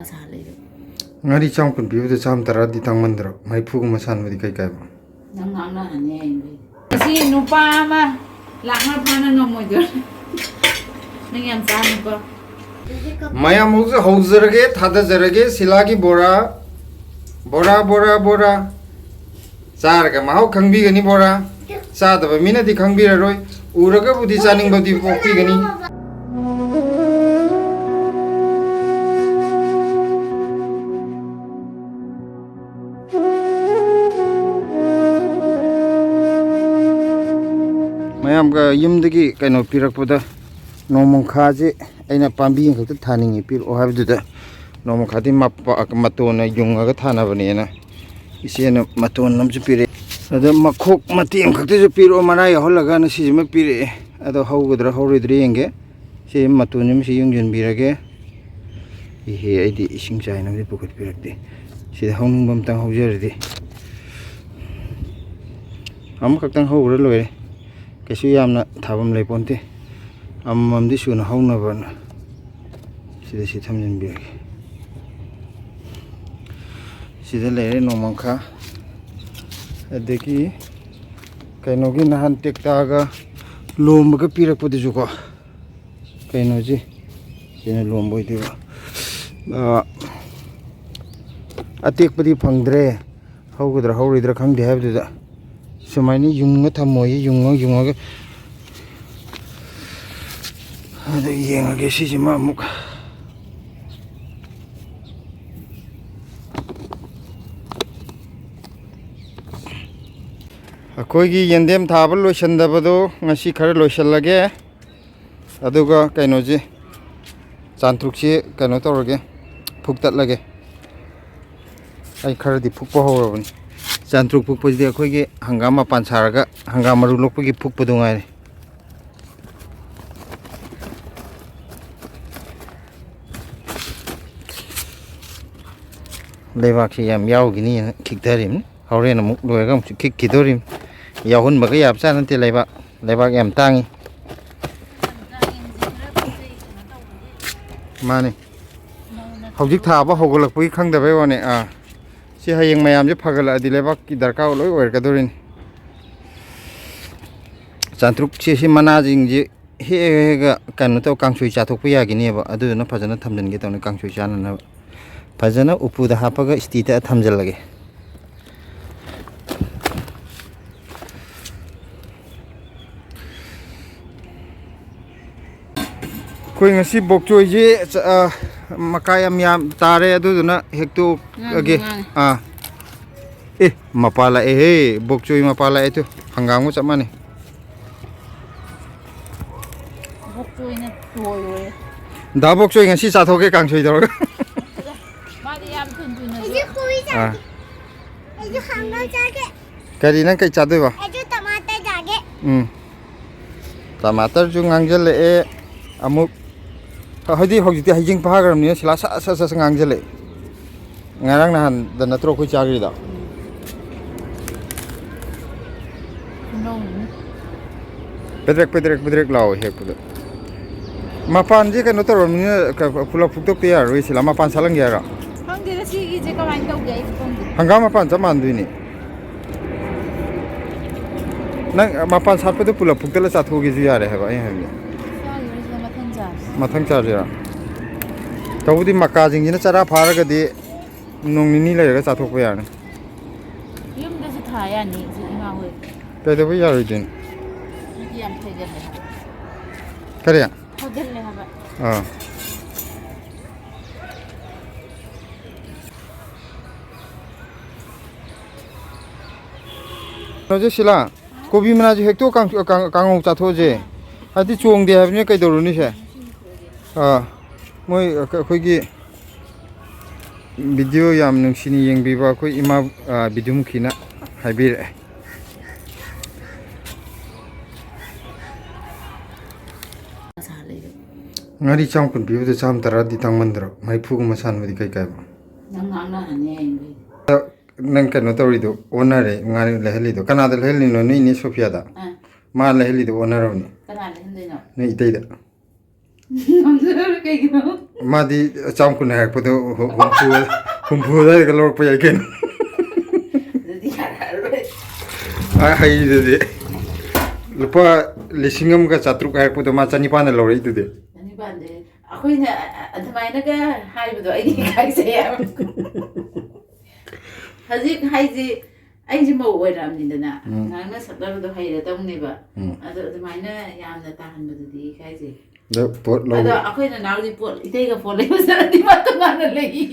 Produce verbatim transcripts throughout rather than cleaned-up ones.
ꯁꯥ ꯂꯩꯔꯦ꯫ ꯉꯥꯔꯤ ꯆꯥꯝ ꯀꯨꯟ ꯄꯤꯕꯗ ꯆꯥꯝ ꯇꯔꯥꯗꯤ ꯇꯥꯡꯃꯟꯗ꯭ꯔꯣ? ꯃꯔꯤꯐꯨꯒꯨꯝꯕ ꯁꯥꯟꯕꯗꯤ ꯀꯩ ꯀꯥꯏꯕ? ꯅꯪ ꯉꯥꯡꯅꯍꯟꯅꯤ ꯍꯌꯦꯡꯗꯩ꯫ ꯉꯁꯤ ꯅꯨꯄꯥ ꯑꯃ ꯂꯥꯛꯅ ꯐꯥꯅ ꯉꯝꯃꯣꯏꯗꯣꯏ꯫ ꯅꯪ ꯌꯥꯝ ꯆꯥꯅꯨꯀꯣ꯫ ꯃꯌꯥꯝ ꯍꯧꯖ-, ꯍꯧꯖꯔꯒꯦ, ꯊꯥꯗꯖꯔꯒꯦ, ꯁꯤꯂꯥꯒꯤ ꯕꯣꯔꯥ, ꯕꯣꯔꯥ, ꯕꯣꯔꯥ, ꯕꯣꯔꯥ꯫ ꯆꯥꯔꯒ ꯃꯍꯥꯎ ꯈꯪꯕꯤꯒꯅꯤ ꯕꯣꯔꯥ꯫ ꯆꯥꯗꯕ ꯃꯤꯅꯗꯤ ꯈꯪꯕꯤꯔꯔꯣꯏ꯫ ꯎꯔꯒꯕꯨꯗꯤ ꯆꯥꯅꯤꯡꯕꯗꯤ ꯄꯣꯛꯄꯤꯒꯅꯤ꯫ ꯃꯌꯥꯝꯒ ꯌꯨꯝꯗꯒꯤ ꯀꯩꯅꯣ ꯄꯤꯔꯛꯄꯗ ꯅꯣꯡꯃꯪꯈꯥꯁꯦ ꯑꯩꯅ ꯄꯥꯝꯕꯤ ꯑꯃꯈꯛꯇ ꯊꯥꯅꯤꯡꯉꯤ ꯄꯤꯔꯛꯑꯣ ꯍꯥꯏꯕꯗꯨꯗ ꯅꯣꯡꯃꯪꯈꯥꯗꯤ ꯃꯄꯥ-, ꯃꯇꯣꯟꯅ ꯌꯨꯡꯉꯒ ꯊꯥꯅꯕꯅꯦꯅ ꯏꯆꯦꯅ ꯃꯇꯣꯟ ꯑꯃꯁꯨ ꯄꯤꯔꯛꯑꯦ꯫ ꯑꯗ ꯃꯈꯣꯛ ꯃꯇꯦꯛ ꯑꯃꯈꯛꯇꯁꯨ ꯄꯤꯔꯛꯑꯣ, ꯃꯔꯥ ꯌꯥꯎꯍꯜꯂꯒꯅ ꯁꯤꯁꯤꯃ ꯄꯤꯔꯛꯑꯦ꯫ ꯑꯗꯣ ꯍꯧꯒꯗ꯭ꯔꯥ ꯍꯧꯔꯣꯏꯗ꯭ꯔꯥ ꯌꯦꯡꯒꯦ꯫ ꯁꯤ ꯃꯇꯣꯟꯁꯤꯃꯁꯤ ꯌꯨꯡꯁꯤꯟꯕꯤꯔꯒꯦ꯫ ꯏꯍꯦ, ꯑꯩꯗꯤ ꯏꯁꯤꯡ ꯆꯥꯏꯅꯕꯗꯤ ꯄꯨꯈꯠꯄꯤꯔꯛꯇꯦ꯫ ꯁꯤꯗ ꯍꯧꯅꯤꯡꯕ ꯑꯝꯇꯪ ꯍꯧꯖꯔꯗꯤ꯫ ꯑꯃꯈꯛꯇꯪ ꯍꯧꯈ꯭ꯔ ꯂꯣꯏꯔꯦ꯫ ꯀꯩꯁꯨ ꯌꯥꯝꯅ ꯊꯥꯐꯝ ꯂꯩꯄꯣꯟꯇꯦ꯫ ꯑꯃꯃꯝꯗꯤ ꯁꯨꯅ ꯍꯧꯅꯕꯅ ꯁꯤꯗ ꯁꯤ ꯊꯝꯖꯤꯟꯕꯤꯔꯒꯦ꯫ ꯁꯤꯗ ꯂꯩꯔꯦ ꯅꯣꯡꯃꯪꯈꯥ꯫ ꯑꯗꯒꯤ ꯀꯩꯅꯣꯒꯤ ꯅꯍꯥꯟ ꯇꯦꯛꯇꯥꯒ ꯂꯣꯝꯕꯒ ꯄꯤꯔꯛꯄꯗꯨꯁꯨꯀꯣ꯫ ꯀꯩꯅꯣꯁꯤ, ꯁꯤꯅ ꯂꯣꯝꯕ ꯑꯣꯏꯗꯣꯏꯕ꯫ ꯑ, ꯑꯇꯦꯛꯄꯗꯤ ꯐꯪꯗ꯭ꯔꯦ꯫ ꯍꯧꯒꯗ꯭ꯔꯥ ꯍꯧꯔꯣꯏꯗ꯭ꯔꯥ ꯈꯪꯗꯦ ꯍꯥꯏꯕꯗꯨꯗ ꯁꯨꯃꯥꯏꯅ ꯌꯨꯡꯉ ꯊꯝꯃꯣꯌꯦ, ꯌꯨꯡꯉ ꯌꯨꯡꯉꯒ꯫ ꯑꯗꯨ ꯌꯦꯡꯉꯒꯦ ꯁꯤꯁꯤꯃ ꯑꯃꯨꯛ꯫ ꯑꯩꯈꯣꯏꯒꯤ ꯌꯦꯟꯗꯦꯝ ꯊꯥꯕ ꯂꯣꯏꯁꯤꯟꯗꯕꯗꯣ ꯉꯁꯤ ꯈꯔ ꯂꯣꯏꯁꯤꯜꯂꯒꯦ꯫ ꯑꯗꯨꯒ ꯀꯩꯅꯣꯁꯤ, ꯆꯥꯟꯇ꯭ꯔꯨꯛꯁꯤ ꯀꯩꯅꯣ ꯇꯧꯔꯒꯦ, ꯐꯨꯛꯇꯠꯂꯒꯦ꯫ ꯑꯩ ꯈꯔꯗꯤ ꯐꯨꯛꯄ ꯍꯧꯔꯕꯅꯤ꯫ ꯆꯥꯟꯇ꯭ꯔꯨꯛ ꯐꯨꯛꯄꯁꯤꯗꯤ ꯑꯩꯈꯣꯏꯒꯤ ꯍꯪꯒꯥꯝ ꯃꯄꯥꯟ ꯁꯥꯔꯒ ꯍꯪꯒꯥꯝ ꯃꯔꯨ ꯂꯣꯛꯄꯒꯤ ꯐꯨꯛꯄꯗꯣ ꯉꯥꯏꯔꯦ꯫ ꯂꯩꯕꯥꯛꯁꯤ ꯌꯥꯝ ꯌꯥꯎꯈꯤꯅꯤꯅ ꯈꯤꯛꯊꯔꯤꯕꯅꯤ꯫ ꯍꯣꯔꯦꯟ ꯑꯃꯨꯛ ꯂꯣꯏꯔꯒ ꯑꯃꯨꯛꯁꯨ ꯈꯤꯛꯈꯤꯗꯣꯔꯤꯕꯅꯤ꯫ ꯌꯥꯎꯍꯟꯕꯒ ꯌꯥꯕꯖꯥꯠ ꯅꯠꯇꯦ ꯂꯩꯕꯥꯛ꯫ ꯂꯩꯕꯥꯛ ꯌꯥꯝ ꯇꯥꯡꯉꯤ꯫ ꯃꯥꯅꯤ꯫ ꯃꯧꯅ ꯍꯧꯖꯤꯛ ꯊꯥꯕ ꯍꯧꯒꯠꯂꯛꯄꯒꯤ ꯈꯪꯗꯕꯩ ꯋꯥꯅꯦ꯫ ꯑꯥ, ꯁꯤ ꯍꯌꯦꯡ ꯃꯌꯥꯝꯁꯦ ꯐꯒꯠꯂꯛꯑꯗꯤ ꯂꯩꯕꯥꯛꯀꯤ ꯗꯔꯀꯥꯔ ꯂꯣꯏ ꯑꯣꯏꯔꯛꯀꯗꯣꯔꯤꯅꯤ꯫ ꯆꯥꯇ꯭ꯔꯨꯛꯁꯦ, ꯁꯤ ꯃꯅꯥꯁꯤꯡꯁꯦ ꯍꯦꯛꯑ ꯍꯦꯛꯑꯒ ꯀꯩꯅꯣ ꯇꯧ, ꯀꯥꯡꯁꯣꯏ ꯆꯥꯊꯣꯛꯄ ꯌꯥꯒꯤꯅꯦꯕ꯫ ꯑꯗꯨꯗꯨꯅ ꯐꯖꯅ ꯊꯝꯖꯤꯟꯒꯦ ꯇꯧꯅꯤ, ꯀꯥꯡꯁꯣꯏ ꯆꯥꯅꯅꯕ꯫ ꯐꯖꯅ ꯎꯄꯨꯗ ꯍꯥꯞꯄꯒ ꯏꯁꯇꯤꯗ ꯊꯝꯖꯤꯜꯂꯒꯦ꯫ ꯑꯩꯈꯣꯏ ꯉꯁꯤ ꯕꯣꯛꯆꯣꯏꯁꯦ ꯆ-, ꯑ, ꯃꯀꯥ ꯌꯥꯝ ꯌꯥꯝ ꯇꯥꯔꯦ, ꯑꯗꯨꯗꯨꯅ ꯍꯦꯛꯇꯣꯛꯑꯒꯦ꯫ ꯉꯥꯡꯉꯦ, ꯉꯥꯡꯉꯦ꯫ ꯑꯥ꯫ ꯑꯦ, ꯃꯄꯥ ꯂꯥꯛꯑꯦꯍꯦ, ꯕꯣꯛꯆꯣꯏ ꯃꯄꯥ ꯂꯥꯛꯑꯦ ꯇꯨ, ꯍꯪꯒꯥꯝꯒ ꯆꯞ ꯃꯥꯟꯅꯩ꯫ ꯕꯣꯛꯆꯣꯏꯅ ꯇꯣꯏꯔꯣꯏ꯫ ꯗꯥ ꯕꯣꯛꯆꯣꯏ ꯉꯁꯤ ꯆꯥꯊꯣꯛꯀꯦ ꯀꯥꯡꯁꯣꯏ ꯇꯧꯔꯒ꯫ ꯃꯥꯗꯤ ꯌꯥꯝ ꯊꯨꯅ ꯊꯨꯅ ꯑꯩꯁꯨ ꯀꯣꯕꯤ ꯆꯥꯒꯦ꯫ ꯑꯥ꯫ ꯑꯩꯁꯨ ꯍꯪꯒꯥꯝ ꯆꯥꯒꯦ꯫ ꯀꯔꯤ, ꯅꯪ ꯀꯩ ꯆꯥꯗꯣꯏꯕ? ꯑꯩꯁꯨ ꯇꯃꯥꯇꯔ ꯆꯥꯒꯦ꯫ ꯎꯝ꯫ ꯇꯃꯥꯇꯔꯁꯨ ꯉꯥꯡꯁꯤꯜꯂꯛꯑꯦ ꯑꯃꯨꯛ꯫ ꯍ-, ꯍꯥꯏꯗꯤ ꯍꯧꯖꯤꯛꯇꯤ ꯍꯩꯖꯤꯡ ꯐꯥꯈ꯭ꯔꯕꯅꯤꯅ ꯁꯤꯂꯥ ꯁꯠ ꯁꯠ ꯁꯠ ꯁꯠ ꯉꯥꯡꯁꯤꯜꯂꯛꯑꯦ꯫ ꯉꯔꯥꯡ ꯅꯍꯥꯟꯗ ꯅꯠꯇ꯭ꯔꯣ ꯑꯩꯈꯣꯏ ꯆꯥꯈ꯭ꯔꯤꯗꯣ? ꯄꯦꯗ꯭ꯔꯦꯛ, ꯄꯦꯗ꯭ꯔꯦꯛ, ꯄꯦꯗ꯭ꯔꯦꯛ ꯂꯥꯎꯋꯦ ꯍꯦꯛꯄꯗ꯫ ꯃꯄꯥꯟꯁꯦ ꯀꯩꯅꯣ ꯇꯧꯔꯕꯅꯤꯅ ꯀ-, ꯀ-, ꯄꯨꯂꯞ ꯐꯨꯛꯇꯣꯛꯇ ꯌꯥꯔꯔꯣꯏ, ꯁꯤꯂꯥ꯫ ꯃꯄꯥꯟ ꯁꯥꯠꯍꯟꯒꯦ ꯍꯥꯏꯔꯣ? ꯈꯪꯗꯦꯗ, ꯁꯤꯒꯤꯁꯦ ꯀꯃꯥꯏꯅ ꯇꯧꯒꯦ ꯑꯩꯁꯨ ꯈꯪꯗꯦ꯫ ꯍꯪꯒꯥꯝ ꯃꯄꯥꯟ ꯆꯞ ꯃꯥꯟꯗꯣꯏꯅꯤ꯫ ꯅꯪ ꯃꯄꯥꯟ ꯁꯥꯠꯄꯗꯣ ꯄꯨꯂꯞ ꯐꯨꯛꯇꯠꯂ ꯆꯥꯊꯣꯛꯑꯒꯦꯁꯨ ꯌꯥꯔꯦ ꯍꯥꯏꯕ ꯑꯩ ꯍꯥꯏꯕꯗꯤ꯫ ꯆꯥꯈꯤꯔꯣꯏꯁꯤꯗ, ꯃꯊꯪ ꯆꯥꯔꯁꯤ꯫ ꯃꯊꯪ ꯆꯥꯁꯤꯔꯣ? ꯇꯧꯕꯗꯤ ꯃꯀꯥꯁꯤꯡꯁꯤꯅ ꯆꯔꯥ ꯐꯥꯔꯒꯗꯤ ꯅꯣꯡ ꯅꯤꯅꯤ ꯂꯩꯔꯒ ꯆꯥꯊꯣꯛꯄ ꯌꯥꯔꯅꯤ꯫ ꯌꯨꯝꯗꯁꯨ ꯊꯥ ꯌꯥꯅꯤ, ꯁꯤ ꯏꯃꯥ ꯍꯣꯏ꯫ ꯀꯩꯗꯧꯕꯩ ꯌꯥꯔꯣꯏꯗꯣꯏꯅꯣ? ꯃꯤꯗꯤ ꯌꯥꯝ ꯊꯣꯏꯒꯜꯂꯦ ꯍꯥꯏꯕ꯫ ꯀꯔꯤ? ꯊꯣꯏꯒꯜꯂꯦ ꯍꯥꯏꯕ꯫ ꯑꯥ꯫ ꯀꯩꯅꯣꯁꯦ ꯁꯤꯂꯥ, ꯀꯣꯕꯤ ꯃꯅꯥꯁꯦ ꯍꯦꯛꯇꯣꯛ ꯀꯥꯡ-, ꯀꯥꯡ-, ꯀꯥꯡꯉꯧ ꯆꯥꯊꯣꯛꯑꯁꯦ꯫ ꯍꯥꯏꯗꯤ ꯆꯣꯡꯗꯦ ꯍꯥꯏꯕꯅꯤꯅ ꯀꯩꯗꯧꯔꯨꯅꯤ ꯁꯦ? ꯑꯥ, ꯃꯣꯏ ꯑꯩꯈꯣꯏꯒꯤ ꯚꯤꯗꯤꯑꯣ ꯌꯥꯝ ꯅꯨꯡꯁꯤꯅ ꯌꯦꯡꯕꯤꯕ ꯑꯩꯈꯣꯏ ꯏꯃꯥ, ꯑꯥ, ꯕꯤꯗꯨꯃꯨꯈꯤꯅ ꯍꯥꯏꯕꯤꯔꯛꯑꯦ꯫ ꯉꯥꯔꯤ ꯆꯥꯝ ꯀꯨꯟ ꯄꯤꯕꯗ ꯆꯥꯝ ꯇꯔꯥꯗꯤ ꯇꯥꯡꯃꯟꯗ꯭ꯔꯣ? ꯃꯔꯤꯐꯨꯒꯨꯝꯕ ꯁꯥꯟꯕꯗꯤ ꯀꯩ ꯀꯥꯏꯕ? ꯅꯪ ꯉꯥꯡꯅꯍꯟꯅꯤ ꯍꯌꯦꯡꯗꯩ꯫ ꯅꯪ ꯀꯩꯅꯣ ꯇꯧꯔꯤꯗꯣ ꯑꯣꯟꯅꯔꯦ, ꯉꯥꯔꯤ ꯂꯩꯍꯜꯂꯤꯗꯣ꯫ ꯀꯅꯥꯗ ꯂꯩꯍꯜꯂꯤꯅꯣ? ꯅꯣꯏ ꯏꯅꯦ ꯁꯣꯐꯤꯌꯥꯗ? ꯑꯥ꯫ ꯃꯥ ꯂꯩꯍꯜꯂꯤꯗꯣ ꯑꯣꯟꯅꯔꯕꯅꯤ꯫ ꯀꯅꯥ ꯂꯩꯍꯟꯗꯣꯏꯅꯣ? ꯅꯣꯏ ꯏꯇꯩꯗ꯫ ꯉꯝꯖꯔꯣꯏ, ꯀꯩꯒꯤꯅꯣ? ꯃꯥꯗꯤ ꯆꯥꯝ ꯀꯨꯟ ꯍꯥꯏꯔꯛꯄꯗꯣ ꯍꯨ-, ꯍꯨꯝꯐꯨ, ꯍꯨꯝꯐꯨ ꯑꯗꯨꯋꯥꯏꯗꯒ ꯂꯧꯔꯛꯄ ꯌꯥꯏ ꯀꯩꯅꯣ꯫ ꯑꯗꯨꯗꯤ ꯌꯥꯔꯔꯣꯏ꯫ ꯑ, ꯍꯩꯗꯨꯗꯤ ꯂꯨꯄꯥ ꯂꯤꯁꯤꯡ ꯑꯃꯒ ꯆꯥꯇ꯭ꯔꯨꯛ ꯍꯥꯏꯔꯛꯄꯗꯣ ꯃꯥ ꯆꯅꯤꯄꯥꯟꯗ ꯂꯧꯔꯛꯏꯗꯨꯗꯤ꯫ ꯆꯅꯤꯄꯥꯟꯗ꯫ ꯑꯩꯈꯣꯏꯅ ꯑ-, ꯑ-, ꯑꯗꯨꯃꯥꯏꯅꯒ ꯍꯥꯏꯕꯗꯣ ꯑꯩꯗꯤ ꯏꯀꯥꯏꯖꯩ ꯍꯥꯏꯕ꯫ ꯍꯧꯖꯤꯛ ꯍꯥꯏꯁꯤ ꯑꯩꯁꯦ ꯃꯧ ꯑꯣꯏꯔꯛꯑꯕꯅꯤꯗꯅ, ꯎꯝ꯫ ꯉꯥꯡꯅ ꯁꯛꯅꯕꯗꯣ ꯍꯩꯔꯗꯧꯅꯦꯕ꯫ ꯎꯝ꯫ ꯑꯗꯣ ꯑꯗꯨꯃꯥꯏꯅ ꯌꯥꯝꯅ ꯇꯥꯍꯟꯕꯗꯨꯗꯤ ꯏꯀꯥꯏꯖꯩ꯫ ꯑꯗꯣ ꯄꯣꯠ ꯂꯧꯕ ꯑꯗꯣ ꯑꯩꯈꯣꯏ ꯅꯅꯥꯎꯗꯤ ꯄꯣꯠ, ꯏꯇꯩꯒ ꯄꯣꯠ ꯂꯩꯕ ꯆꯠꯂꯗꯤ ꯃꯥ ꯇꯣꯉꯥꯟꯅ ꯂꯩꯌꯦ꯫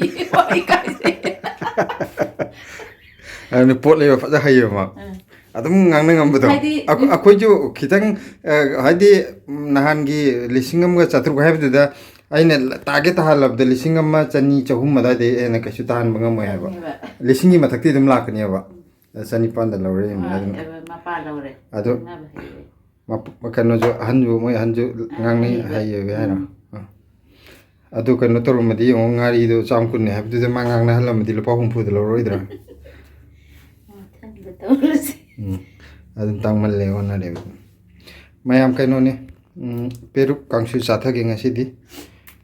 ꯏꯀꯥꯏꯖꯩ꯫ ꯑꯗꯨꯅ ꯄꯣꯠ ꯂꯩꯕ ꯐꯖ ꯍꯩꯌꯦꯕ ꯃꯥ꯫ ꯎꯝ꯫ ꯑꯗꯨꯝ ꯉꯥꯡꯅ ꯉꯝꯕꯗꯣ꯫ ꯍꯥꯏꯗꯤ ꯑꯩꯈꯣꯏ-, ꯑꯩꯈꯣꯏꯁꯨ ꯈꯤꯇꯪ, ꯑ, ꯍꯥꯏꯗꯤ, ꯎꯝ, ꯅꯍꯥꯟꯒꯤ ꯂꯤꯁꯤꯡ ꯑꯃꯒ ꯆꯥꯇ꯭ꯔꯨꯛ ꯍꯥꯏꯕꯗꯨꯗ ꯑꯩꯅ ꯇꯥꯒꯦ ꯇꯥꯍꯜꯂꯕꯗ ꯂꯤꯁꯤꯡ ꯑꯃ ꯆꯅꯤ ꯆꯍꯨꯝ ꯑꯗꯨꯋꯥꯏꯗꯩ ꯍꯦꯟꯅ ꯀꯩꯁꯨ ꯇꯥꯍꯟꯕ ꯉꯝꯃꯣꯏ ꯍꯥꯏꯕ꯫ ꯉꯝꯃꯣꯏꯕ꯫ ꯂꯤꯁꯤꯡꯒꯤ ꯃꯊꯛꯇꯤ ꯑꯗꯨꯝ ꯂꯥꯛꯀꯅꯦꯕ꯫ ꯎꯝ꯫ ꯆꯅꯤꯄꯥꯟꯗ ꯂꯧꯔꯦ ꯌꯦꯡꯉꯨꯅꯦ ꯍꯣꯏ, ꯑꯗꯨꯝ꯫ ꯑꯗꯨ ꯃꯄꯥ ꯂꯧꯔꯦ꯫ ꯑꯗꯣ ꯉꯥꯡꯅꯕ ꯍꯩꯔꯦ꯫ ꯃꯞ-, ꯀꯩꯅꯣꯁꯨ ꯑꯍꯟꯁꯨ, ꯃꯣꯏ ꯑꯍꯟꯁꯨ ꯑ, ꯉꯥꯡꯅꯩ, ꯍꯩꯕ꯫ ꯍꯩꯌꯦ ꯍꯥꯏꯔꯣ? ꯎꯝ꯫ ꯑ꯫ ꯑꯗꯨ ꯀꯩꯅꯣ ꯇꯧꯔꯝꯃꯗꯤ ꯌꯦꯡꯉꯣ, ꯉꯥꯔꯤꯗꯣ ꯆꯥꯝ ꯀꯨꯟꯅꯤ ꯍꯥꯏꯕꯗꯨꯗ ꯃꯥ ꯉꯥꯡꯅꯍꯜꯂꯝꯃꯗꯤ ꯂꯨꯄꯥ ꯍꯨꯝꯐꯨꯗ ꯂꯧꯔꯣꯏꯗ꯭ꯔꯥ? ꯃꯊꯪꯗ ꯇꯧꯔꯁꯤ꯫ ꯎꯝ꯫ ꯑꯗꯨꯝ ꯇꯥꯡꯃꯜꯂꯦ, ꯑꯣꯟꯅꯔꯦꯕ꯫ ꯃꯌꯥꯝ ꯀꯩꯅꯣꯅꯤ, ꯎꯝ, ꯄꯦꯔꯨꯛ ꯀꯥꯡꯁꯨ ꯆꯥꯊꯒꯦ ꯉꯁꯤꯗꯤ꯫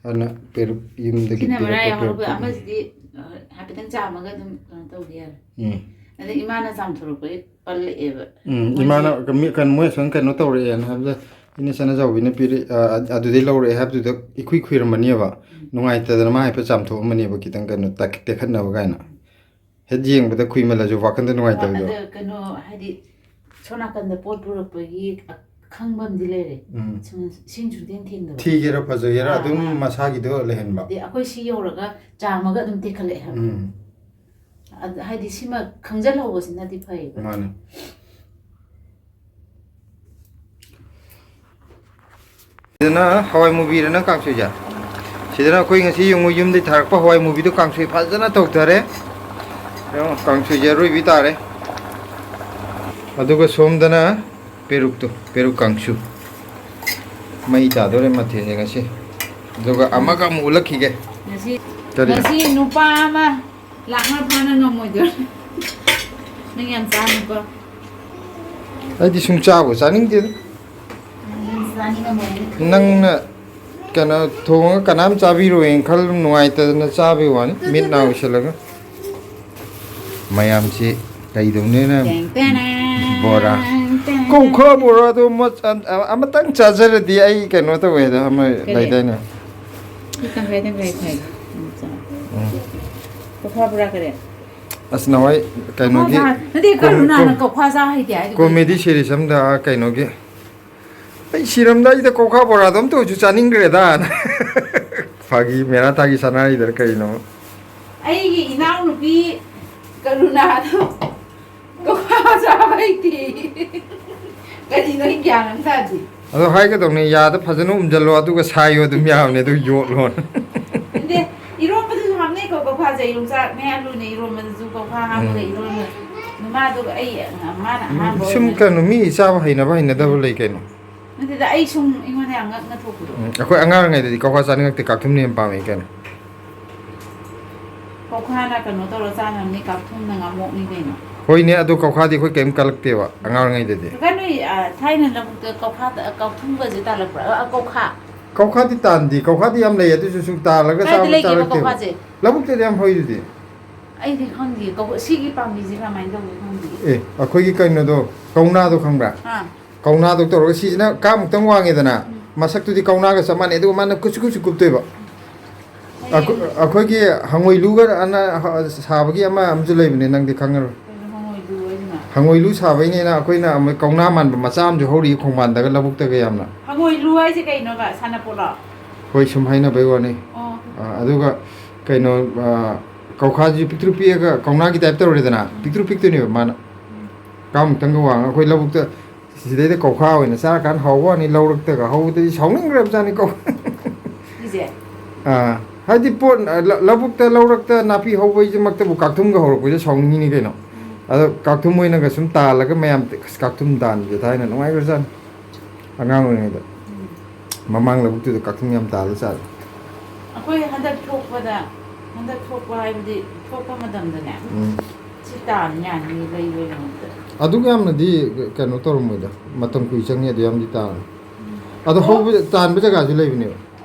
ꯑꯗꯨꯅ ꯄꯦꯔꯨꯛ ꯌꯨꯝꯗꯒꯤ ꯁꯤꯅ ꯃꯔꯥ ꯄꯤꯔꯛꯄ ꯌꯥꯎꯍꯧꯕ ꯄꯦꯔꯨꯛꯇꯨ꯫ ꯑꯃꯁꯤꯗꯤ, ꯑ, ꯍꯥꯏꯐꯦꯠꯇꯪ ꯆꯥꯝꯃꯒ ꯑꯗꯨꯝ ꯀꯩꯅꯣ ꯇꯧꯕ ꯌꯥꯔꯦ꯫ ꯎꯝ꯫ ꯑꯗꯩ ꯏꯃꯥꯅ ꯆꯥꯝꯊꯣꯔꯛꯄꯒꯤ ꯄꯜꯂꯛꯑꯦꯕ꯫ ꯎꯝ, ꯃꯣꯏꯁꯦ ꯏꯃꯥꯅ ꯀ-, ꯃꯤ-, ꯀꯩꯅꯣ, ꯃꯣꯏ ꯑꯁꯣꯝ ꯀꯩꯅꯣ ꯇꯧꯔꯛꯑꯦꯅ ꯍꯥꯏꯕꯗ, ꯏꯅꯦ ꯆꯅꯖꯥꯎꯕꯤꯅ ꯄꯤꯔꯛ-, ꯑ, ꯑ-, ꯑꯗꯨꯗꯩ ꯂꯧꯔꯛꯑꯦ ꯍꯥꯏꯕꯗꯨꯗ ꯏꯈꯨꯏ ꯈꯨꯏꯔꯝꯕꯅꯦꯕ꯫ ꯎꯝ꯫ ꯅꯨꯡꯉꯥꯏꯇꯗꯅ ꯃꯥ ꯍꯥꯏꯐꯦꯠ ꯆꯥꯝꯊꯣꯛꯑꯝꯕꯅꯦꯕ, ꯈꯤꯇꯪ ꯀꯩꯅꯣ ꯇꯛ-, ꯇꯦꯛꯈꯠꯅꯕ ꯀꯥꯏꯅ꯫ ꯎꯝ꯫ ꯍꯦꯛ ꯌꯦꯡꯕꯗ ꯈꯨꯏꯃꯜꯂꯁꯨ ꯋꯥꯈꯟꯗ ꯅꯨꯡꯉꯥꯏꯇꯕꯗꯣ꯫ ꯑꯗ ꯀꯩꯅꯣ, ꯍꯥꯏꯗꯤ, ꯁꯣꯝ ꯅꯥꯀꯟꯗ ꯄꯣꯠ ꯄꯨꯔꯛꯄꯒꯤ ꯈꯪꯕ ꯑꯃꯗꯤ ꯂꯩꯔꯦ꯫ ꯎꯝ꯫ ꯁꯨꯝ ꯁꯤꯡ ꯁꯨꯡꯊꯦꯡ ꯊꯦꯡꯗꯕ꯫ ꯊꯤꯒꯦꯔꯥ ꯐꯖꯒꯦꯔꯥ ꯑꯥ, ꯑꯗꯨꯝ ꯑꯥ꯫ ꯃꯁꯥꯒꯤꯗꯣ ꯂꯩꯍꯟꯕ꯫ ꯍꯥꯏꯗꯤ ꯑꯩꯈꯣꯏ ꯁꯤ ꯌꯧꯔꯒ ꯆꯥꯝꯃꯒ ꯑꯗꯨꯝ ꯇꯦꯛꯈꯠꯂꯛꯑꯦ ꯍꯥꯏꯕ꯫ ꯎꯝ꯫ ꯑꯗ ꯍꯥꯏꯗꯤ ꯁꯤꯃ ꯈꯪꯖꯤꯜꯍꯧꯕꯁꯤꯅꯗꯤ ꯐꯩꯌꯦꯕ꯫ ꯃꯥꯅꯦ꯫ ꯁꯤꯗꯅ ꯍꯋꯥꯏ ꯃꯨꯕꯤꯔꯅ ꯀꯥꯡꯁꯣꯏꯁꯦ꯫ ꯁꯤꯗꯅ ꯑꯩꯈꯣꯏ ꯉꯁꯤ ꯌꯦꯡꯉꯨ ꯌꯨꯝꯗꯩ ꯊꯥꯔꯛꯄ ꯍꯋꯥꯏ ꯃꯨꯕꯤꯗꯣ ꯀꯥꯡꯁꯣꯏ ꯐꯖꯅ ꯇꯧꯊꯔꯦ꯫ ꯌꯦꯡꯉꯣ, ꯀꯥꯡꯁꯣꯏꯁꯦ ꯑꯔꯣꯏꯕꯤ ꯇꯥꯔꯦ꯫ ꯑꯗꯨꯒ ꯁꯣꯝꯗꯅ ꯄꯦꯔꯨꯛꯇꯣ, ꯄꯦꯔꯨꯛ ꯀꯥꯡꯁꯨ꯫ ꯃꯩ ꯇꯥꯗꯣꯔꯦ ꯃꯊꯦꯜꯁꯦ ꯉꯁꯤ꯫ ꯑꯗꯨꯒ ꯑꯃꯒ ꯑꯃꯨꯛ ꯎꯠꯂꯛꯈꯤꯒꯦ꯫ ꯉꯁꯤ, ꯀꯔꯤ? ꯉꯁꯤ ꯅꯨꯄꯥ ꯑꯃ ꯂꯥꯛꯅ ꯐꯥꯅ ꯉꯝꯃꯣꯏꯗꯣꯏ꯫ ꯅꯪ ꯌꯥꯝ ꯆꯥꯅꯨꯀꯣ꯫ ꯑꯩꯗꯤ ꯁꯨꯝ ꯆꯥꯕꯨ ꯆꯥꯅꯤꯡꯗꯦꯗ꯫ ꯅꯪ ꯆꯥꯅꯤꯡꯉꯝꯃꯣꯏꯅꯦ꯫ ꯅꯪꯅ ꯀꯩꯅꯣ ꯊꯣꯡꯉꯒ ꯀꯅꯥꯝ ꯆꯥꯕꯤꯔꯣꯏꯅ ꯈꯜ ꯅꯨꯡꯉꯥꯏꯇꯗꯅ ꯆꯥꯕꯩ ꯋꯥꯅꯤ, ꯃꯤꯠ ꯅꯥ ꯎꯏꯁꯤꯜꯂꯒ꯫ ꯃꯌꯥꯝꯁꯤ ꯀꯩꯗꯧꯅꯦꯅ꯫ ꯇꯦꯡ ꯇꯦꯡ ꯕꯣꯔꯥ꯫ ꯇꯦꯡ꯫ ꯀꯧꯈꯥ ꯕꯣꯔꯥꯗꯣ ꯑꯃ-, ꯑꯃꯇꯪ ꯆꯥꯖꯔꯗꯤ ꯑꯩ ꯀꯩꯅꯣ ꯇꯧꯋꯦꯗ, ꯑꯃ ꯀꯔꯤ? ꯂꯩꯗꯥꯏꯅꯦ? ꯁꯤ ꯇꯪꯈꯥꯏ ꯇꯪꯈꯥꯏ ꯈꯥꯏ꯫ ꯎꯝ, ꯆꯥꯎ꯫ ꯎꯝ꯫ ꯀꯧꯈꯥ ꯕꯣꯔꯥ ꯀꯔꯤ? ꯑꯁ, ꯅꯍꯥꯟꯋꯥꯏ ꯀꯩꯅꯣꯒꯤ ꯀꯧꯈꯥ ꯆꯥ-, ꯅꯠꯇꯦ, ꯀꯣꯝ-, ꯀꯔꯨꯅꯥꯅ ꯀꯣꯝ-, ꯀꯧꯈꯥ ꯆꯥ ꯍꯩꯇꯦ ꯍꯥꯏꯗꯨ ꯀꯩꯒꯤꯅꯣ? ꯀꯣꯃꯦꯗꯤ ꯁꯤꯔꯤꯁ ꯑꯝꯗ, ꯑꯥ, ꯀꯩꯅꯣꯒꯤ, "ꯑꯩ ꯁꯤꯔꯝꯗꯥꯏꯁꯤꯗ ꯀꯧꯈꯥ ꯕꯣꯔꯥꯗꯣ ꯑꯝꯇ ꯑꯣꯏꯁꯨ ꯆꯥꯅꯤꯡꯈ꯭ꯔꯦꯗꯥꯅ"꯫ ꯐꯥꯒꯤ ꯃꯦꯔꯥ ꯊꯥꯒꯤ ꯁꯥꯟꯅꯔꯤꯗꯅ ꯀꯩꯅꯣ? ꯑꯩꯒꯤ ꯏꯅꯥꯎꯅꯨꯄꯤ ꯀꯔꯨꯅꯥꯗꯣ ꯀꯧꯈꯥ ꯆꯥꯕ ꯍꯩꯇꯦ꯫ ꯀꯔꯤꯅꯣ ꯑꯩ ꯒ꯭ꯌꯥꯟ ꯑꯃ ꯇꯥꯗꯦ꯫ ꯑꯗꯣ ꯍꯥꯏꯒꯗꯧꯅꯦ, ꯌꯥꯗ ꯐꯖꯅ ꯎꯝꯖꯜꯂꯣ, ꯑꯗꯨꯒ ꯁꯥꯏꯌꯣ, ꯑꯗꯨꯝ ꯌꯥꯕꯅꯦ, ꯑꯗꯨ ꯌꯣꯠꯂꯣ꯫ ꯅꯠꯇꯦ, ꯏꯔꯣꯝꯕꯗꯁꯨ ꯍꯥꯞꯅꯩꯀꯣ ꯀꯧꯈꯥꯁꯦ, ꯌꯣꯡꯆꯥꯛꯅꯦ ꯑꯂꯨꯅꯦ ꯏꯔꯣꯝꯕꯗꯁꯨ ꯀꯧꯈꯥ ꯍꯥꯞꯄꯒ ꯎꯝ꯫ ꯏꯔꯣꯝꯕ꯫ ꯃꯥꯗꯣ ꯑꯩ, ꯃꯥꯅ ꯎꯝ, ꯑꯍꯥꯟꯕ ꯁꯨꯝ ꯑꯣꯏꯕꯅꯦ꯫ ꯀꯩꯅꯣ, ꯃꯤ ꯆꯥꯕ ꯍꯩꯅꯕ ꯍꯩꯅꯗꯕ ꯂꯩ ꯀꯩꯅꯣ꯫ ꯅꯠꯇꯦꯗ, ꯑꯩ ꯁꯨꯝ ꯑꯩꯉꯣꯟꯗ ꯌꯥꯝ ꯉꯛꯅ ꯊꯣꯛꯄꯗꯣ꯫ ꯎꯝ, ꯑꯩꯈꯣꯏ ꯑꯉꯥꯡ ꯑꯣꯏꯔꯤꯉꯩꯗꯗꯤ ꯀꯧꯈꯥ ꯆꯥꯅꯤꯡꯉꯛꯇꯦ, ꯀꯥꯛꯊꯨꯝꯅ ꯍꯦꯟꯅ ꯄꯥꯝꯃꯛꯏ ꯀꯩꯅꯣ꯫ ꯀꯧꯈꯥꯅ ꯀꯩꯅꯣ ꯇꯧꯔ ꯆꯥꯅꯕꯅꯤ, ꯀꯥꯛꯊꯨꯝꯅ ꯉꯥꯃꯣꯛꯅꯤ ꯀꯩꯅꯣ꯫ ꯍꯣꯏꯅꯦ, ꯑꯗꯣ ꯀꯧꯈꯥꯗꯤ ꯑꯩꯈꯣꯏ ꯀꯩꯝ ꯀꯜꯂꯛꯇꯦꯕ ꯑꯉꯥꯡ ꯑꯣꯏꯔꯤꯉꯩꯗꯗꯤ꯫ ꯀꯀꯥ, ꯅꯣꯏ, ꯑ, ꯊꯥꯏꯅ ꯂꯧꯕꯨꯛꯇ ꯀꯧꯈꯥ, ꯀꯥꯛꯊꯨꯝꯒꯁꯦ ꯇꯥꯜꯂꯛꯄ꯭ꯔꯥ? ꯑ, ꯀꯧꯈꯥ꯫ ꯀꯧꯈꯥꯗꯤ ꯇꯥꯟꯗꯦ, ꯀꯧꯈꯥꯗꯤ ꯌꯥꯝ ꯂꯩ, ꯑꯗꯨꯁꯨ ꯁꯨꯝ ꯇꯥꯜꯂꯒ ꯀꯥꯏꯗ ꯆꯥꯕ ꯂꯩꯒꯦꯕ ꯆꯥꯔꯛꯇꯦꯕ꯫ ꯀꯧꯈꯥꯁꯦ? ꯂꯧꯕꯨꯛꯇꯗꯤ ꯌꯥꯝ ꯍꯧꯋꯤꯗꯨꯗꯤ꯫ ꯑꯩꯗꯤ ꯈꯪꯗꯦ, ꯀꯧ-, ꯁꯤꯒꯤ ꯄꯥꯝꯕꯤꯁꯦ ꯀꯃꯥꯏꯅ ꯇꯧꯒꯦ ꯈꯪꯗꯦ꯫ ꯑꯦ, ꯑꯩꯈꯣꯏꯒꯤ ꯀꯩꯅꯣꯗꯣ, ꯀꯧꯅꯥꯗꯣ ꯈꯪꯕ꯭ꯔꯥ? ꯑꯥ꯫ ꯀꯧꯅꯥꯗꯣ ꯇꯧꯔꯒ ꯁꯤꯁꯤꯅ ꯀꯥꯃꯨꯛꯇꯪ ꯋꯥꯡꯉꯦꯗꯅ, ꯎꯝ꯫ ꯃꯁꯛꯇꯨꯗꯤ ꯀꯧꯅꯥꯒ ꯆꯞ ꯃꯥꯟꯅꯩ, ꯑꯗꯨꯒ ꯃꯥꯅ ꯀꯨꯁꯨ ꯀꯨꯁꯨ ꯀꯨꯞꯇꯣꯏꯕ꯫ ꯑꯩꯈꯣꯏ-, ꯑꯩꯈꯣꯏꯒꯤ ꯍꯪꯉꯣꯏꯂꯨꯒ ꯑꯅ ꯍ-, ꯁꯥꯕꯒꯤ ꯑꯃ ꯑꯃꯁꯨ ꯂꯩꯕꯅꯦ, ꯅꯪꯗꯤ ꯈꯪꯉꯔꯣꯏ꯫ ꯀꯩꯅꯣ ꯍꯪꯉꯣꯏꯂꯨ ꯍꯥꯏꯁꯤꯅ? ꯍꯪꯉꯣꯏꯂꯨ ꯁꯥꯕꯩꯅꯦꯅ ꯑꯩꯈꯣꯏꯅ ꯑꯃ ꯀꯧꯅꯥ ꯃꯥꯟꯕ ꯃꯆꯥ ꯑꯃꯁꯨ ꯍꯧꯔꯤ ꯈꯣꯡꯕꯥꯟꯗꯒ ꯂꯧꯕꯨꯛꯇꯒ ꯌꯥꯝꯅ꯫ ꯍꯪꯉꯣꯏꯂꯨ ꯍꯥꯏꯁꯦ ꯀꯩꯅꯣꯕ? ꯁꯥꯟꯅꯄꯣꯠꯂꯣ? ꯍꯣꯏ, ꯁꯨꯝ ꯍꯥꯏꯅꯕꯩ ꯋꯥꯅꯤ꯫ ꯑꯣ꯫ ꯑ, ꯑꯗꯨꯒ ꯀꯩꯅꯣ, ꯑ, ꯀꯧꯈꯥꯁꯤ ꯄꯤꯛꯇ꯭ꯔꯨ ꯄꯤꯛꯑꯒ ꯀꯧꯅꯥꯒꯤ ꯇꯥꯏꯞ ꯇꯧꯔꯦꯗꯅ, ꯎꯝ꯫ ꯄꯤꯛꯇ꯭ꯔꯨ ꯄꯤꯛꯇꯣꯏꯅꯦꯕ ꯃꯥꯅ꯫ ꯎꯝ꯫ ꯀꯥꯃꯨꯛꯇꯪꯒ ꯋꯥꯡꯉꯒ ꯑꯩꯈꯣꯏ ꯂꯧꯕꯨꯛꯇ ꯁꯤꯗꯩꯗ ꯀꯧꯈꯥ ꯑꯣꯏꯅ ꯆꯥꯔꯀꯥꯟꯗ ꯍꯥꯎꯕ ꯋꯥꯅꯤ, ꯂꯧꯔꯛꯇꯒ ꯍꯧꯕꯗꯗꯤ ꯁꯥꯎꯅꯤꯡꯈ꯭ꯔꯕꯖꯥꯠꯅꯤꯀꯣ꯫ ꯁꯤꯁꯦ? ꯑꯥ, ꯍꯥꯏꯗꯤ ꯄꯣꯠ, ꯂ-, ꯂꯧꯕꯨꯛꯇ, ꯂꯧꯔꯛꯇ ꯅꯥꯄꯤ ꯍꯧꯕꯩꯁꯤꯃꯛꯇꯕꯨ ꯀꯥꯛꯊꯨꯝꯒ ꯍꯧꯔꯛꯄꯁꯦ ꯁꯥꯎꯅꯤꯡꯉꯤꯅꯤ ꯀꯩꯅꯣ꯫ ꯎꯝ꯫ ꯑꯗꯣ ꯀꯥꯛꯊꯨꯝ ꯑꯣꯏꯅꯒ ꯁꯨꯝ ꯇꯥꯜꯂꯒ ꯃꯌꯥꯝ, "ꯑꯁ, ꯀꯥꯛꯊꯨꯝ ꯇꯥꯟꯕꯁꯦ ꯊꯥꯏꯅ ꯅꯨꯡꯉꯥꯏꯈ꯭ꯔꯖꯥꯠꯅꯤ ꯑꯉꯥꯡ ꯑꯣꯏꯔꯤꯉꯩꯗ"꯫ ꯎꯝ꯫ ꯃꯃꯥꯡ ꯂꯧꯕꯨꯛꯇꯨꯗ ꯀꯥꯛꯊꯨꯝ ꯌꯥꯝ ꯇꯥꯜꯂ ꯆꯥꯔꯦ꯫ ꯑꯩꯈꯣꯏ ꯍꯟꯗꯛ ꯊꯣꯛꯄꯗ, ꯍꯟꯗꯛ ꯊꯣꯛꯄ ꯍꯥꯏꯕꯗꯤ ꯊꯣꯛꯄ ꯃꯇꯝꯗꯅꯦ, ꯎꯝ꯫ ꯁꯤ ꯇꯥꯟ ꯌꯥꯅꯤ ꯂꯩꯕꯒꯤꯗꯃꯛꯇ꯫ ꯑꯗꯨꯛ ꯌꯥꯝꯅꯗꯤ ꯀꯩꯅꯣ ꯇꯧꯔꯝꯃꯣꯏꯗ, ꯃꯇꯝ ꯀꯨꯏ ꯆꯪꯉꯤ, ꯑꯗꯨ ꯌꯥꯝꯗꯤ ꯇꯥꯔꯣꯏ꯫ ꯎꯝ꯫ ꯑꯗꯣ ꯑꯣ꯫ ꯍꯧꯕꯗ ꯇꯥꯟꯕ ꯖꯒꯥꯁꯨ ꯂꯩꯕꯅꯦꯕ꯫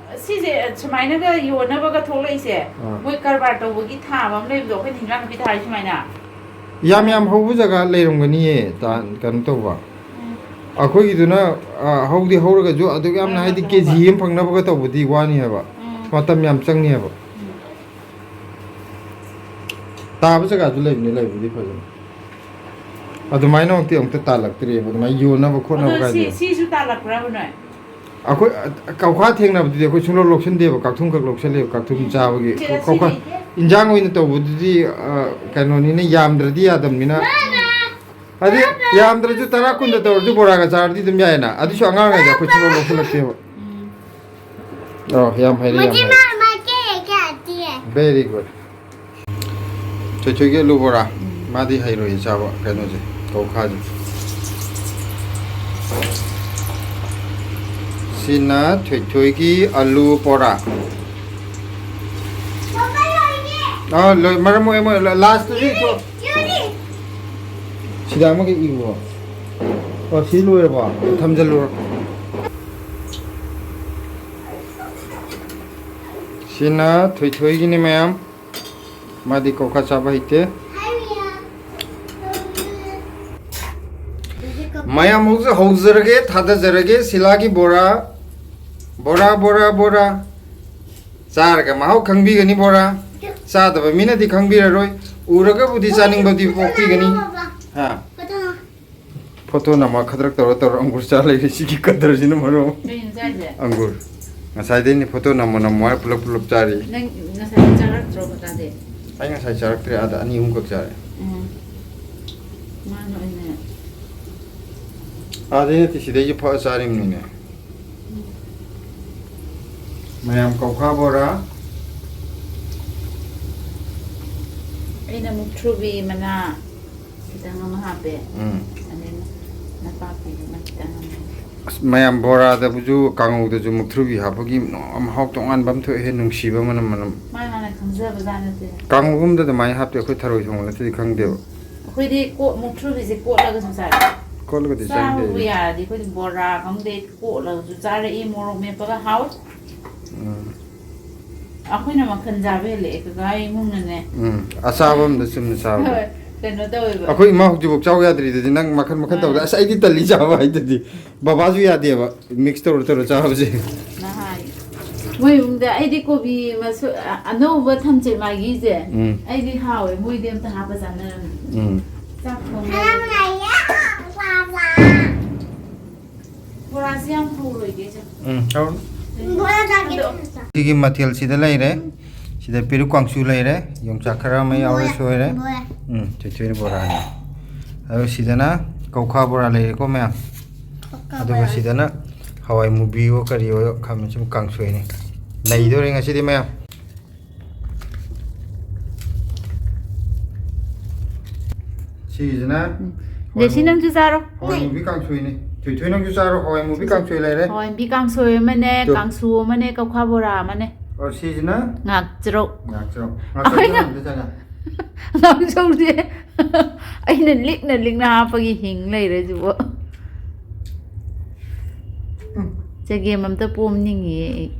ꯁꯤꯁꯦ ꯁꯨꯃꯥꯏꯅꯒ ꯌꯣꯟꯅꯕꯒ ꯊꯣꯛꯂꯛꯏꯁꯦ, ꯑꯥ꯫ ꯃꯣꯏ ꯀꯔꯕꯥꯔ ꯇꯧꯕꯒꯤ ꯊꯥꯕ ꯑꯃ ꯂꯩꯕꯗꯣ, ꯑꯩꯈꯣꯏꯅ ꯍꯤꯟꯖꯥꯡ ꯅꯥꯄꯤ ꯊꯥꯔꯤ ꯁꯨꯃꯥꯏꯅ? ꯌꯥꯝ ꯌꯥꯝ ꯍꯧꯕ ꯖꯒꯥ ꯂꯩꯔꯝꯒꯅꯤꯌꯦ, ꯇꯥ-, ꯀꯩꯅꯣ ꯇꯧꯕ꯫ ꯑꯩꯈꯣꯏꯒꯤꯗꯨꯅ, ꯑ, ꯍꯧꯗꯤ ꯍꯧꯔꯒꯁꯨ ꯑꯗꯨꯛ ꯌꯥꯝꯅ, ꯍꯥꯏꯗꯤ, ꯀꯦ ꯖꯤ ꯑꯃ ꯐꯪꯅꯕꯒ ꯇꯧꯕꯗꯤ ꯋꯥꯅꯤ ꯍꯥꯏꯕ꯫ ꯎꯝ꯫ ꯃꯇꯝ ꯌꯥꯝ ꯆꯪꯅꯤ ꯍꯥꯏꯕ꯫ ꯎꯝ꯫ ꯇꯥꯕ ꯖꯒꯥꯁꯨ ꯂꯩꯕꯅꯤ, ꯂꯩꯕꯨꯗꯤ ꯐꯖꯅ꯫ ꯑꯗꯨꯃꯥꯏꯅꯃꯛꯇꯤ ꯑꯃꯨꯛꯇ ꯇꯥꯜꯂꯛꯇ꯭ꯔꯤꯑꯕ, ꯑꯗꯨꯃꯥꯏꯅ ꯌꯣꯟꯅꯕ ꯈꯣꯠꯅꯕ ꯑꯗꯣ ꯁꯤ, ꯀꯥꯏꯗꯤ꯫ ꯁꯤꯁꯨ ꯇꯥꯜꯂꯛꯄ꯭ꯔꯕ ꯅꯣꯏ? ꯑꯩꯈꯣꯏ, ꯑ, ꯀꯧꯈꯥ ꯊꯦꯡꯅꯕꯗꯨꯗꯤ ꯑꯩꯈꯣꯏ ꯁꯨꯡꯂꯧ ꯂꯧꯁꯟꯗꯦꯕ, ꯀꯛꯊꯨꯝ ꯈꯛ ꯂꯧꯁꯜꯂꯦꯕ, ꯀꯛꯊꯨꯝ ꯆꯥꯕꯒꯤ꯫ ꯁꯤꯗ ꯀꯧꯈꯥ ꯁꯤꯗꯤ ꯏꯟꯖꯥꯡ ꯑꯣꯏꯅ ꯇꯧꯕꯗꯨꯗꯤ, ꯑ, ꯀꯩꯅꯣꯅꯤꯅ, ꯌꯥꯝꯗ꯭ꯔꯗꯤ ꯌꯥꯗꯕꯅꯤꯅ꯫ ꯍꯥꯏꯗꯤ, ꯌꯥꯝꯗ꯭ꯔꯁꯨ ꯇꯔꯥ ꯀꯨꯟꯗ ꯇꯧꯔꯁꯨ ꯕꯣꯔꯥꯒ ꯆꯥꯔꯗꯤ ꯑꯗꯨꯝ ꯌꯥꯏꯌꯦꯅ꯫ ꯑꯗꯨꯁꯨ ꯑꯉꯥꯡ ꯍꯥꯏꯗꯤ ꯑꯩꯈꯣꯏ ꯁꯨꯡꯂꯧ ꯂꯧꯁꯜꯂꯛꯇꯦꯕ꯫ ꯎꯝ꯫ ꯑꯣ, ꯌꯥꯝ ꯍꯩꯔꯦ, ꯌꯥꯝ ꯍꯩꯔꯦ꯫ Very good. ꯊꯣꯏꯊꯣꯏꯒꯤ ꯑꯂꯨ ꯕꯣꯔꯥ꯫ ꯎꯝ꯫ ꯃꯥꯗꯤ ꯍꯩꯔꯣꯏꯌꯦ ꯆꯥꯕ ꯀꯩꯅꯣꯁꯦ, ꯀꯧꯈꯥꯁꯦ꯫ ꯁꯤꯅ ꯊꯣꯏꯊꯣꯏꯒꯤ ꯑꯂꯨ ꯕꯣꯔꯥ꯫ ꯑꯥ, ꯂꯣꯏ-, ꯃꯔꯝ ꯃꯣꯛꯑꯦ, ꯃꯣꯏ ꯂꯥꯁꯇꯁꯨ ꯏꯊꯣꯛ-, ꯁꯤꯗ ꯑꯃꯒ ꯏꯌꯨ꯫ ꯑꯣ, ꯁꯤ ꯂꯣꯏꯔꯕꯣ? ꯊꯝꯖꯜꯂꯨꯔꯣ꯫ ꯁꯤꯅ ꯊꯣꯏꯊꯣꯏꯒꯤꯅꯤ ꯃꯌꯥꯝ꯫ ꯃꯥꯗꯤ ꯀꯧꯈꯥ ꯆꯥꯕ ꯍꯩꯇꯦ꯫ ꯃꯌꯥꯝ ꯍꯧꯖ-, ꯍꯧꯖꯔꯒꯦ, ꯊꯥꯗꯖꯔꯒꯦ ꯁꯤꯂꯥꯒꯤ ꯕꯣꯔꯥ꯫ ꯕꯣꯔꯥ, ꯕꯣꯔꯥ, ꯕꯣꯔꯥ꯫ ꯆꯥꯔꯒ ꯃꯍꯥꯎ ꯈꯪꯕꯤꯒꯅꯤ ꯕꯣꯔꯥ꯫ ꯆꯥꯗꯕ ꯃꯤꯅꯗꯤ ꯈꯪꯕꯤꯔꯔꯣꯏ꯫ ꯎꯔꯒꯕꯨꯗꯤ ꯆꯥꯅꯤꯡꯕꯗꯤ ꯄꯣꯛꯄꯤꯒꯅꯤ꯫ ꯍꯥ? ꯐꯣꯇꯣ ꯅꯝꯃ ꯈꯗ꯭ꯔꯛ ꯇꯧꯔ ꯇꯧꯔ ꯑꯪꯒꯨꯔ ꯆꯥ ꯂꯩꯔꯦ ꯁꯤꯒꯤ ꯀꯗꯔꯁꯤꯅ ꯃꯔꯣꯟ ꯑꯃ꯫ ꯀꯩꯅꯣ ꯆꯥꯏꯁꯦ? ꯑꯪꯒꯨꯔ꯫ ꯉꯁꯥꯏꯗꯩꯅꯦ ꯐꯣꯇꯣ ꯅꯝꯃꯣ ꯅꯝꯃꯣ ꯍꯥꯏꯔ ꯄꯨꯂꯞ ꯄꯨꯂꯞ ꯆꯥꯔꯤ꯫ ꯅꯪ ꯉꯁꯥꯏ ꯆꯥꯔꯛꯇ꯭ꯔꯣ ꯃꯆꯥꯗꯤ? ꯑꯩ ꯉꯁꯥꯏ ꯆꯥꯔꯛꯇ꯭ꯔꯦ, ꯑꯥꯗ ꯑꯅꯤ ꯑꯍꯨꯝꯈꯛ ꯆꯥꯔꯦ꯫ ꯎꯝ꯫ ꯃꯥꯅ ꯑꯣꯏꯅ ꯑꯥꯗꯩ ꯅꯠꯇꯦ, ꯁꯤꯗꯩꯁꯨ ꯐꯛꯑ ꯆꯥꯔꯤꯕꯅꯤꯅꯦ꯫ ꯃꯌꯥꯝ ꯀꯧꯈꯥ ꯕꯣꯔꯥ꯫ ꯑꯩꯅ ꯃꯨꯛꯊ꯭ꯔꯨꯕꯤ ꯃꯅꯥ ꯈꯤꯇꯪ ꯑꯃ ꯍꯥꯞꯄꯦ꯫ ꯎꯝ꯫ ꯑꯗꯩ ꯅꯄꯥꯛꯄꯤꯗꯨꯅ ꯈꯤꯇꯪ ꯑꯃ꯫ ꯑꯁ, ꯃꯌꯥꯝ ꯕꯣꯔꯥꯗꯕꯨꯁꯨ ꯀꯥꯡꯉꯧꯗꯁꯨ ꯃꯨꯛꯊ꯭ꯔꯨꯕꯤ ꯍꯥꯞꯄꯒꯤ ꯃꯍꯥꯎ ꯇꯣꯉꯥꯟꯕ ꯑꯃ ꯊꯣꯛꯑꯦ, ꯅꯨꯡꯁꯤꯕ ꯃꯅꯝ ꯃꯅꯝ꯫ ꯃꯥꯅ ꯃꯥꯅ ꯈꯪꯖꯕ ꯖꯥꯠ ꯅꯠꯇꯦ꯫ ꯀꯥꯡꯉꯧꯒꯨꯝꯗ ꯑꯗꯨꯃꯥꯏꯅ ꯍꯥꯞꯇꯦ, ꯑꯩꯈꯣꯏ ꯊꯔꯣꯏ ꯊꯣꯡꯕ ꯅꯠꯇ꯭ꯔꯗꯤ ꯈꯪꯗꯦꯕ꯫ ꯑꯩꯈꯣꯏꯗꯤ ꯀꯣ-, ꯃꯨꯛꯊ꯭ꯔꯨꯕꯤꯁꯦ ꯀꯣꯠꯂꯒꯁꯨ ꯆꯥꯏ꯫ ꯀꯣꯠꯂꯒꯗꯤ ꯆꯥꯕꯕꯨ ꯆꯥꯅꯤꯡꯗꯦ꯫ ꯌꯥꯔꯗꯤ ꯑꯩꯈꯣꯏꯗꯤ ꯕꯣꯔꯥ ꯈꯪꯗꯦ, ꯀꯣꯠꯂꯒꯁꯨ ꯆꯥꯔꯛꯏ, ꯃꯣꯔꯣꯛ ꯃꯦꯠꯄꯒ ꯍꯥꯎ꯫ ꯎꯝ꯫ ꯑꯩꯈꯣꯏꯅ ꯃꯈꯜ ꯆꯥꯕ ꯍꯦꯜꯂꯛꯑꯦ ꯀꯀꯥ ꯏꯃꯨꯡꯅꯅꯦ꯫ ꯎꯝ, ꯑꯆꯥꯕ ꯑꯃꯗ ꯆꯨꯝꯅ ꯆꯥꯕꯗꯣ꯫ ꯍꯣꯏ, ꯀꯩꯅꯣ ꯇꯧꯋꯦꯕ꯫ ꯑꯩꯈꯣꯏ ꯏꯃꯥ ꯍꯧꯖꯤꯛꯐꯥꯎ ꯆꯥꯎ ꯌꯥꯗ꯭ꯔꯤꯗꯨꯗꯤ, ꯅꯪ ꯃꯈꯜ ꯃꯈꯜ ꯇꯧꯗ꯫ ꯑꯁ, ꯑꯩꯗꯤ ꯇꯜꯂꯤ ꯆꯥꯕ ꯍꯥꯏꯗꯨꯗꯤ꯫ ꯕꯕꯥꯁꯨ ꯌꯥꯗꯦꯕ ꯃꯤꯛꯁ ꯇꯧꯔ ꯇꯧꯔ ꯆꯥꯕꯁꯦ꯫ ꯅꯍꯥꯟ ꯃꯣꯏ ꯏꯃꯨꯡꯗ ꯑꯩꯗꯤ ꯀꯣꯕꯤ ꯃꯁꯣꯏ ꯑ- ꯑꯅꯧꯕ ꯊꯝꯆꯦꯠ ꯃꯥꯒꯤꯁꯦ ꯎꯝ꯫ ꯑꯩꯗꯤ ꯍꯥꯎꯋꯦ, ꯃꯣꯏꯗꯤ ꯑꯝꯇ ꯍꯥꯞꯄ ꯆꯥꯅꯔꯝꯃꯤ꯫ ꯎꯝ꯫ ꯆꯥꯛ ꯊꯣꯡꯕ꯫ ꯕꯣꯔꯥꯁꯤ ꯌꯥꯝ ꯍꯧꯔꯣꯏꯒꯦ ꯆꯪ꯫ ꯎꯝ, ꯇꯧꯔꯣ꯫ ꯁꯤꯒꯤ ꯃꯊꯦꯜꯁꯤꯗ ꯂꯩꯔꯦ꯫ ꯁꯤꯗ ꯄꯦꯔꯨꯛ ꯀꯥꯡꯁꯨ ꯂꯩꯔꯦ, ꯌꯣꯡꯆꯥꯛ ꯈꯔ ꯑꯃ ꯌꯥꯎꯔꯦ, ꯁꯣꯏꯔꯦ꯫ ꯎꯝ, ꯆꯣꯏꯊꯣꯏꯅ ꯕꯣꯔꯥꯅꯤ꯫ ꯑꯗꯣ ꯁꯤꯗꯅ ꯀꯧꯈꯥ ꯕꯣꯔꯥ ꯂꯩꯔꯦꯀꯣ ꯃꯌꯥꯝ꯫ ꯑꯗꯨꯒ ꯁꯤꯗꯅ ꯍꯋꯥꯏ ꯃꯨꯕꯤ ꯑꯣ ꯀꯔꯤ ꯑꯣꯏ ꯈꯥꯃꯦꯟ ꯑꯁꯤꯟꯕ ꯀꯥꯡꯁꯣꯏꯅꯤ꯫ ꯂꯩꯗꯣꯔꯦ ꯉꯁꯤꯗꯤ ꯃꯌꯥꯝ꯫ ꯁꯤꯒꯤꯁꯤꯅ ꯎꯝ꯫ ꯖꯦꯁꯤ, ꯅꯪꯁꯨ ꯆꯥꯔꯣ꯫ ꯍꯋꯥꯏ ꯃꯨꯕꯤ ꯀꯥꯡꯁꯣꯏꯅꯤ꯫ ꯊꯣꯏꯊꯣꯏ, ꯅꯪꯁꯨ ꯆꯥꯔꯣ, ꯍꯋꯥꯏ ꯃꯨꯕꯤ ꯀꯥꯡꯁꯣꯏ ꯂꯩꯔꯦ꯫ ꯍꯋꯥꯏ ꯃꯨꯕꯤ ꯀꯥꯡꯁꯣꯏ ꯑꯃꯅꯦ, ꯇꯨ꯫ ꯀꯥꯡꯁꯨ ꯑꯃꯅꯦ, ꯀꯧꯈꯥ ꯕꯣꯔꯥ ꯑꯃꯅꯦ꯫ ꯑꯣ, ꯁꯤꯁꯤꯅ ꯉꯥꯛꯆꯔꯧ꯫ ꯉꯥꯛꯆꯧ꯫ ꯑꯩꯈꯣꯏꯅ ꯉꯥꯛꯆꯧꯁꯦ ꯑꯝꯇ ꯆꯥꯒꯦ꯫ ꯉꯥꯛꯆꯧꯁꯦ ꯑꯩꯅ ꯂꯤꯛꯅ ꯂꯤꯛꯅ ꯍꯥꯞꯄꯒꯤ ꯍꯤꯡ ꯂꯩꯔꯦ ꯁꯤꯕꯣ꯫ ꯎꯝ꯫ ꯆꯒꯦꯝ ꯑꯝꯇ ꯄꯣꯝꯅꯤꯡꯉꯤꯌꯦ ꯑꯩ꯫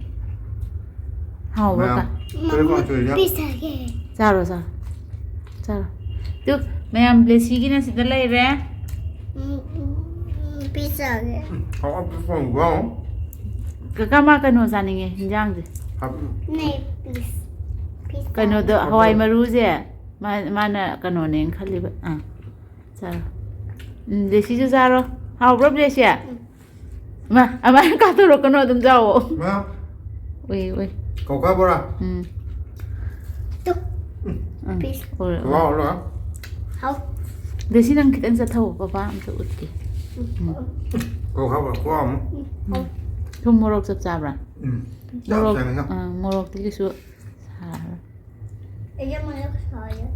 ꯍꯥꯎꯕ꯭ꯔꯥ ꯃꯌꯥꯝ, ꯀꯥ? ꯄꯦꯔꯨꯛ ꯀꯥꯡꯁꯣꯏꯁꯦ꯫ ꯄꯤꯖꯒꯦ꯫ ꯆꯥꯔꯣ, ꯆꯥꯔꯣ꯫ ꯆꯥꯔꯣ꯫ ꯇꯨ, ꯃꯌꯥꯝ ꯕ꯭ꯂꯦꯁꯤꯒꯤꯅ ꯁꯤꯗ ꯂꯩꯔꯦ꯫ ꯎꯝ, ꯎꯝ, ꯎꯝ, ꯄꯤꯖꯒꯦ꯫ ꯍꯥꯎ, ꯄꯦꯔꯨꯛ ꯀꯥꯡꯁꯣꯏ ꯍꯥꯎ꯫ ꯀꯀꯥ ꯃꯥ ꯀꯩꯅꯣ ꯆꯥꯅꯤꯡꯉꯦ, ꯍꯤꯟꯖꯥꯡꯁꯦ꯫ ꯍꯥꯞ-, ꯅꯦ, ꯄꯤꯁ-, ꯄꯤꯁ ꯀꯩꯅꯣꯗꯣ, ꯆꯥꯒꯦ꯫ ꯍꯋꯥꯏ ꯃꯔꯨꯁꯦ ꯃꯥ-, ꯃꯥꯅ ꯀꯩꯅꯣꯅꯦꯅ ꯈꯜꯂꯤꯕ꯫ ꯑꯥ, ꯆꯥꯔꯣ꯫ ꯎꯝ, ꯖꯦꯁꯤꯁꯨ ꯆꯥꯔꯣ꯫ ꯍꯥꯎꯕ꯭ꯔꯣ, ꯕ꯭ꯂꯦꯁꯤ? ꯃꯥ, ꯑꯗꯨꯃꯥꯏꯅ ꯀꯥꯊꯣꯔꯛꯀꯅꯣ, ꯑꯗꯨꯝ ꯆꯥꯎꯋꯣ꯫ ꯃꯌꯥꯝ, ꯎꯏ, ꯎꯏ꯫ ꯀꯧꯈꯥ ꯕꯣꯔꯥ꯫ ꯎꯝ꯫ ꯇꯨ꯫ ꯎꯝ꯫ ꯄꯤꯁ꯫ ꯎꯔꯦ, ꯎꯔꯦ꯫ ꯋꯥꯎ, ꯂꯣꯏ꯫ ꯍꯥꯎ꯫ ꯖꯦꯁꯤ, ꯅꯪ ꯈꯤꯇꯪ ꯆꯠꯊꯧꯑꯣ, ꯄꯄꯥ ꯑꯝꯇ ꯎꯠꯀꯦ꯫ ꯀꯧꯈꯥ ꯕꯣꯔꯥ ꯈꯨꯍꯥꯎ ꯑꯃ꯫ ꯊꯨꯝ ꯃꯣꯔꯣꯛ ꯆꯞ ꯆꯥꯕ꯭ꯔꯥ? ꯎꯝ꯫ ꯆꯞ ꯃꯣꯔꯣꯛ, ꯆꯥꯏ, ꯏꯟꯖꯥꯡ꯫ ꯑꯥ, ꯃꯣꯔꯣꯛꯇꯤ ꯀꯩꯁꯨ ꯁꯥꯔꯣꯏ꯫ ꯑꯩꯁꯨ ꯃꯣꯔꯣꯛ ꯁꯥꯏꯌꯦ꯫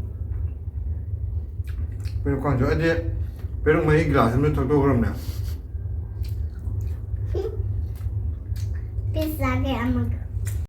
ꯄꯦꯔꯨꯛ ꯀꯥꯡꯁꯣꯏ, ꯑꯩꯗꯤ ꯄꯦꯔꯨꯛ ꯃꯍꯤ ꯒꯤꯂꯥꯁ ꯑꯃ ꯊꯛꯇꯣꯛꯈ꯭ꯔꯕꯅꯦ꯫ ꯄꯤꯁ ꯆꯥꯒꯦ ꯑꯃꯒ꯫